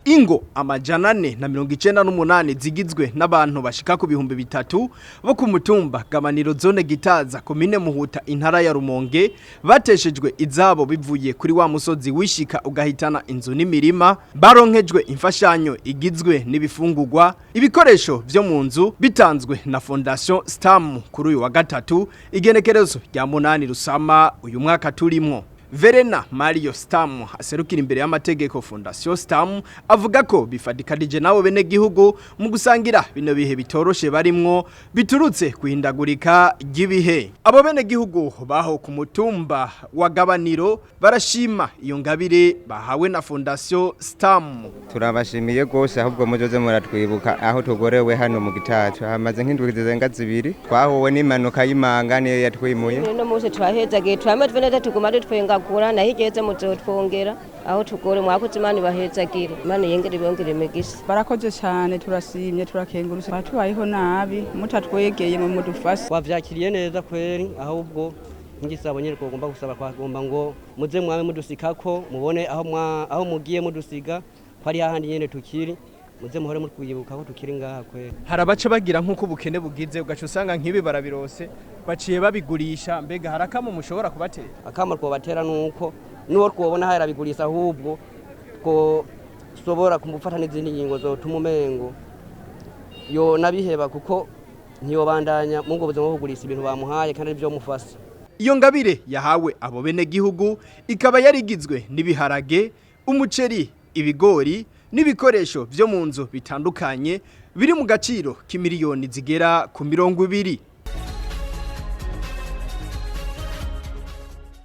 Ingo 498 zigizwe n'abantu bashika ku 3000 bo ku mutumba Gabaniro, zone Gitaza, komine Muhuta, intara ya Rumonge, bateshejwe izabo bivuye kuri wa musozi wishika ugahitana inzu n'imirima, baronkejwe imfashanyo igizwe n'ibifungurwa, ibikoresho vyo mu nzu, bitanzwe na Fondation Stam kuri uyu wa gatatu, igenekerezo rya 8 Rusama uyu mwaka turimwo. Verena Mario Stam, aserukira imbere y'amategeko Fondation Stam, avuga ko bifadikanije nabo bene gihugu mu gusangira bino bihe bitoroshe barimwo biturutse kuhindagurika ry'ibihe. Abo bene gihugu baho ku mutumba wa Gabaniro barashima iyo ngabire bahawe na Fondation Stam. Turabashimiye rwose, ahubwo muzoze muratwibuka aho tugorewe hano mu Gitaco. Hamaze nk'indwi zirenga 2 twahuwe n'impanuka y'imanga, niyo yatwimuye. Uno munsi turahezagiye, turameze neza, tuguma dutwengagura, naho igeze muzotwongera aho tugore. Mwakoze, Imana ibahezagire, Imana yengere ibongere imigisha. Barakoze cyane, turashimye, turakengurutse. Tubayeho nabi, mutatwegeye mu mudufashe. Wavyakiriye neza kweri, ahubwo ngisabo nyene twogomba gusaba, twagomba ngo muze mwame mudusikako, mubone aho mwa aho mugiye mudusiga ko ari hahandi nyene tukiri, muze muhore mutwibuka ko tukiri ngaha kweri. Hari abaca bagira nk'uko ubukene bugize, ugaca usanga nk'ibi barabirose, baciye babigurisha. Mbega hari akamo mushobora kubatera? Akamo twobatera nuko nuwo twobona harabigurisha, ahubwo twoshobora kumufata n'izindi ngingo zotuma umengo yo nabiheba, kuko ntiyobandanya mu bwo buzima bwo kugurisha ibintu bamuhaye kandi arivyo mufasa. Iyo ngabire yahawe abo bene gihugu ikaba yarigizwe n'ibiharage, umuceri, ibigori n'ibikoresho vyo mu nzu bitandukanye, biri mu gaciro k'imiliyoni zigera ku 20.